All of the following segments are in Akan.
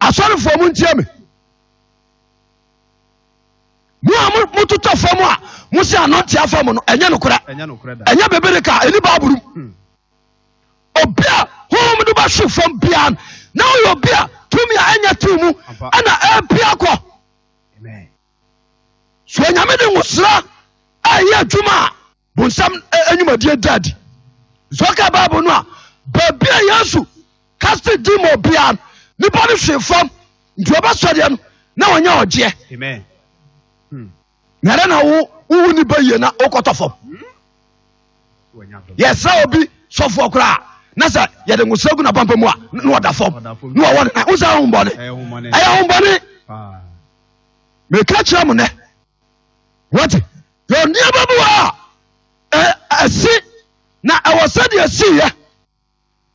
Asɔrefoɔ mo ntie me. Mo a mototɔ fam a mo se anɔnte afa mo no ɛnyɛ nokorɛ. Ɛnyɛ bebere ka ɛni Bible mu. Obi a honhom no bɛhwe fam biara no na ɔyɛ obi a tumi a ɛnyɛ tew mu ɛna ɛpia kɔ. So Onyame de nwosra a ɛyɛ adwuma a bonsam anwumadie da adi. So ɔka Bible no a baabi a Yesu kase di ma obiara no nipa no hwe fam nti ɔbɛsɔdeɛ no na wɔnyɛ ɔgyeɛ. Na ɛdɛ na wo wowu nipa yie na wokɔtɔ fam. Yɛsrɛ obi sɔfoɔ koraa na sɛ yɛde nwosra gu n'apampa mu a na ɔda fam na ɔwɔ ne nan. Wo sɛ ahombɔne ɛyɛ ahombɔne. Meka kyerɛ mo nɛ wate yɛ nneɛma bi wɔ a ɛsi na ɛwɔ sɛdeɛ ɛsiiɛ.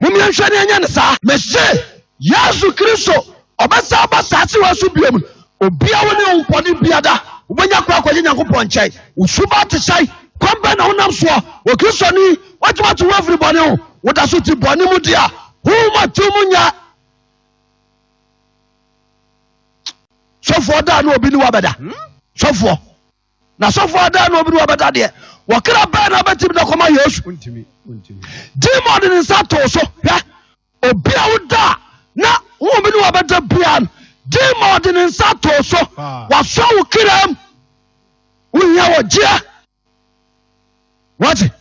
Momiɛnhwɛ ne ɛnyɛ ne saa. Mese Yesu Kristo ɔbɛsa aba saase wɔ so biom no, obia wo ne wo bɔne biada wobɛnya kɔ akɔgye Nyankopɔn nkyɛn. Wo suba te sɛn? Kwan bɛn na wonam soɔ? Wɔ Kristoni, woatumi ate wo afiri bɔne ho? Woda so te bɔne mu deɛ a, honhom atew mu nyɛ. Sɔfoɔ da na obi ne wabɛda. Sɔfoɔ na sɔfoɔ da na obi ne wabɛda deɛ, wɔkra bɛn na bɛtumi da kɔma Yesu? Demon de ne nsa too so. Hwɛ, obi a woda na wo bi ne wabɛda bia no, demon de ne nsa too so. Wasɔ wo kram, wohia wɔgyeɛ. Wate?